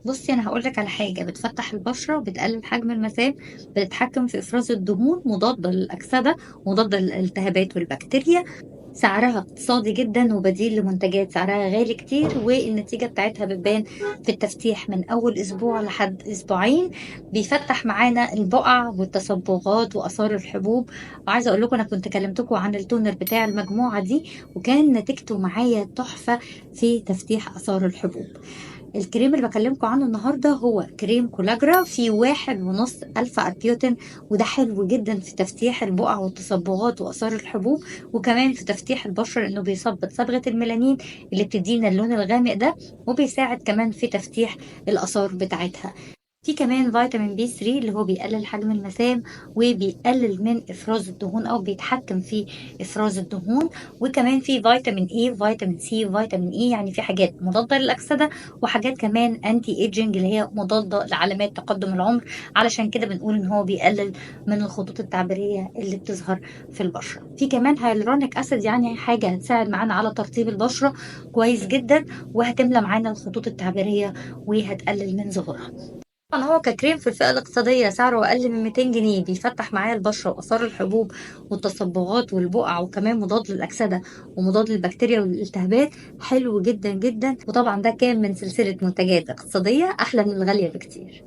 بصي انا هقولك على حاجة بتفتح البشرة، بتقلل حجم المسام، بتتحكم في افراز الدهون، مضادة للاكسده، مضادة للالتهابات والبكتيريا. سعرها اقتصادي جدا وبديل لمنتجات سعرها غالي كتير، والنتيجة بتاعتها بتبان في التفتيح من أول أسبوع لحد أسبوعين. بيفتح معانا البقع والتصبغات وآثار الحبوب. وعايزة أقول لكم أنا كنت كلمتكم عن ال toner بتاع المجموعة دي، وكان نتيجته معايا تحفة في تفتيح آثار الحبوب. الكريم اللي بكلمكم عنه النهارده هو كريم كولاجرا، فيه 1.5 alpha arbutin، وده حلو جدا في تفتيح البقع والتصبغات واثار الحبوب، وكمان في تفتيح البشرة لانه بيثبط صبغة الميلانين اللي بتدينا اللون الغامق ده، وبيساعد كمان في تفتيح الاثار بتاعتها. في كمان فيتامين بي 3 اللي هو بيقلل حجم المسام وبيقلل من افراز الدهون او بيتحكم في افراز الدهون، وكمان في فيتامين اي، فيتامين سي، فيتامين اي، يعني في حاجات مضادة للاكسده وحاجات كمان anti aging اللي هي مضادة لعلامات تقدم العمر. علشان كده بنقول ان هو بيقلل من الخطوط التعبيريه اللي بتظهر في البشرة. في كمان hyaluronic acid، يعني حاجة هتساعد معانا على ترطيب البشرة كويس جدا، وهتملى معانا الخطوط التعبيريه وهتقلل من ظهورها. طبعا هو ككريم في الفئة الاقتصادية سعره أقل من 200 جنيه، بيفتح معايا البشرة وآثار الحبوب والتصبغات والبقع، وكمان مضاد للأكسدة ومضاد للبكتيريا والالتهابات، حلو جدا جدا. وطبعا ده كان من سلسلة منتجات اقتصادية أحلى من الغالية بكتير.